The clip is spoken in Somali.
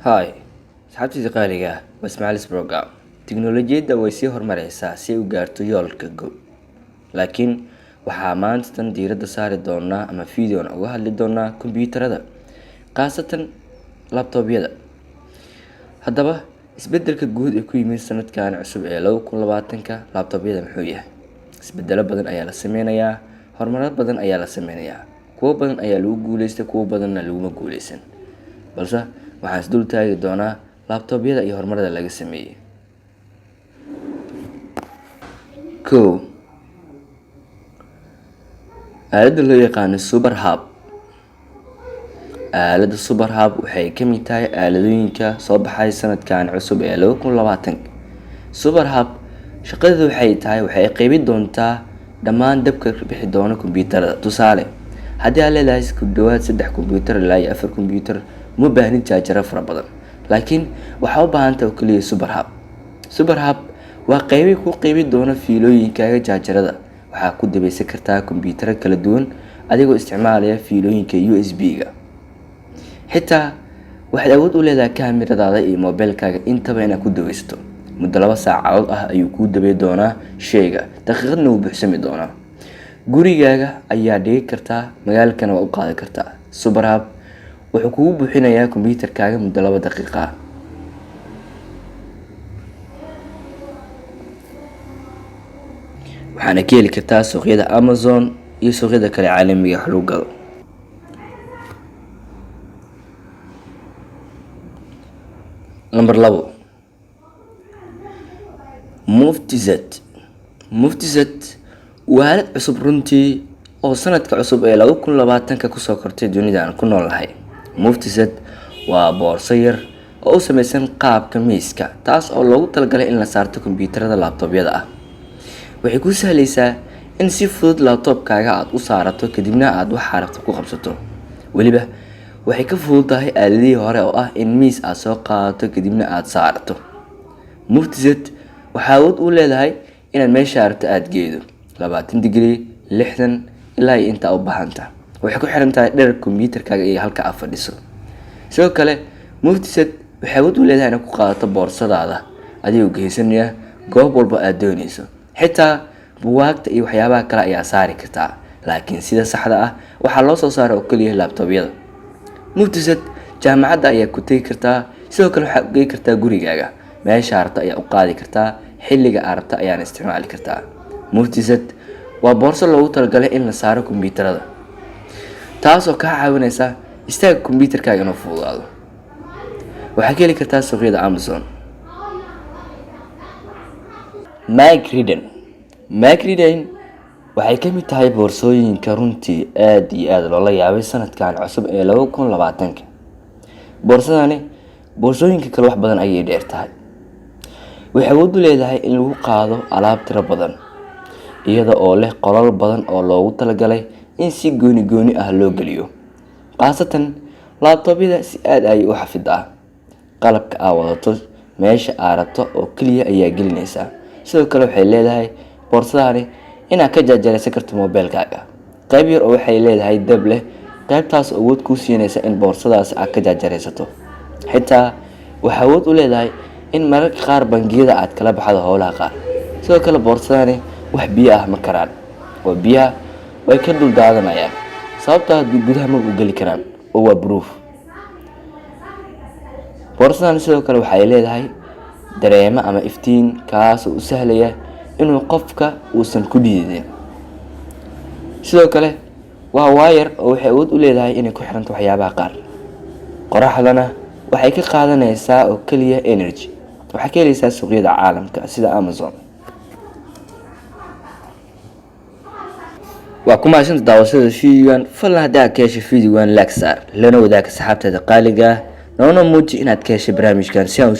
Hi asxaabtayda qaaliga ah, waa Ismaaciil Program. Tiknoolajiyadda way sii horumareysaa si ay u gaarto yoolka go, laakiin waxaa maanta tan diiradda saari doonaa ama videon uga hadli doonaa kombiyuutarada, khaasatan laptopyada. Haddaba, isbedelka guud ee ku yimid sanadkan cusub ee 2020-ka laptopyada muxuu yahay? Isbedelo badan ayaa la sameynayaa, horumaro badan ayaa la sameynayaa, kuwo badan ayaa lagu guuleystay, kuwo badanna laguma guuleysan. Balse waxaan is dul taagi doonaa laptopyada iyo horumarada laga sameeyey. 1, aaladda loo yaqaano Super Hub. Aaladda Super Hub waxay ka mid tahay aaladooyinka soo baxay sanadkan cusub ee 2020. Super Hub shaqadeedu waxay tahay waxay qaybin doontaa dhammaan dabka bixi doona kombiyuutarada. Tusaale, haddii aad leedahay ku dhawaad saddex kombiyuutar ilaa iyo afar kombiyuutar, uma baahnid jaajaro fara badan, laakiin waxaa u baahantahay oo keliya Super Hub. Super Hub waa qeybi ku qeybi doona fiilooyinkaaga jaajarada. Waxaa ku dabeysan kartaa kombiyuutaro kala duwan adigoo isticmaalaya fiilooyinka USB-ga. Xitaa waxaad awood u leedahay kaamiradaada iyo moobilkaaga intaba inaad ku daweysato. Muddo 2 saacadood ah ayuu kuu dabey doonaa sheyga, daqiiqadna wuu buuxsami doonaa. Gurigaaga ayaa dhigi kartaa, magaalkana waa u qaadi kartaa. Super Hub wuxuu kugu buuxinayaa kombiyuutarkaaga muddo 2 daqiiqo ah. Waxaana ka heli kartaa suuqyada Amazon iyo suuqyada kale caalamiga wax lagu gado. Number 2, Mufti Z. Mufti Z waa aalad cusub runtii oo sanadka cusub ee 2020-ka kusoo kortay dunida aan ku noolnahay. Mufti Z waa boorso yar oo u sameysan qaabka miiska, taas oo loogu talagalay in la saarto kombiyuutarada laptopyada ah. Waxay kuu sahlaysaa in si fudud laptopkaaga aad u saarato, kadibna aad waxa rabto ku qabsato. Weliba waxay ka fududahay aaladihii hore oo ah in miis aad soo qaadato kadibna aad saarato. Mufti Z waxaa awood u leedahay inaad meesha rabto aad geedo 20 degree, 60 ilaa iyo intaa u baahanta. Waxay ku xiran tahay dhererka kombiyuutarkaaga iyo halka aad fadhiso. Sidoo kale Mufti Z waxay awood u leedahay inaad ku qaadato boorsadaada adigoo geysanaya goob walba aad dooneyso. Xitaa buugaagta iyo waxyaabaha kale ayaa saari kartaa, laakiin sida saxda ah waxaa loo soo saaray oo keliya laptopyada. Mufti Z jaamacadda ayaa ku tegi kartaa, sidoo kale waxaad gey kartaa gurigaaga, meesha rabto ayaa u qaadi kartaa, xilliga aad rabto ayaana isticmaali kartaa. Mufti Z waa boorso loogu talagalay in la saaro kombiyuutarada, taas oo kaa caawineysa istaaga kombiyuutarkaaga inuu fududaado. Waxaad ka heli kartaa suuqyada Amazon. Macriden. Macriden waxay ka mid tahay boorsooyinka runtii aad iyo aad loola yaabay sanadkan cusub ee 2020-ka. Boorsadani boorsooyinka kale wax badan ayay dheer tahay. Waxay awood u leedahay in lagu qaado alaab tiro badan, iyada oo leh qolal badan oo loogu talagalay in si gooni gooni ah loo geliyo. Khaasatan laptopyada si aad ayay u xafidaa. Qalabka aad wadato meesha aad rabto oo keliya ayaa gelinaysaa. Sidoo kale waxay leedahay boorsadani inaad ka jaajareysan karto moobilkaaga. Qayb yar oo waxay leedahay dab leh, qaybtaas oo awood kuu siinaysa in boorsadaas aad ka jaajareysato. Xitaa waxay awood u leedahay in mararka qaar bangiyada aad kala baxdo howlaha qaar. Sidoo kale boorsadani wax biyo ah ma karaan, oo biyaha way ka dul daadanayaan, sababtoo ah gudaha ma u geli karaan oo waa proof. Boorsadani sidoo kale waxay leedahay dareemo ama iftiin, kaas oo u sahlaya inuu qofka uusan ku dhididin. Sidoo kale waa wire oo waxay awood u leedahay inay ku xiranto waxyaabaha qaar. Qoraxdana waxay ka qaadanaysaa oo keliya energy. Waxaad ka heleysaa suuqyada caalamka sida Amazon. Waa ku mahadsantahay daawashada videogan. Fadlan haddii aad ka heshay videogan, like saar, lana wadaag asxaabtaada qaaliga ah, noona muuji inaad ka heshay barnaamijkan si aan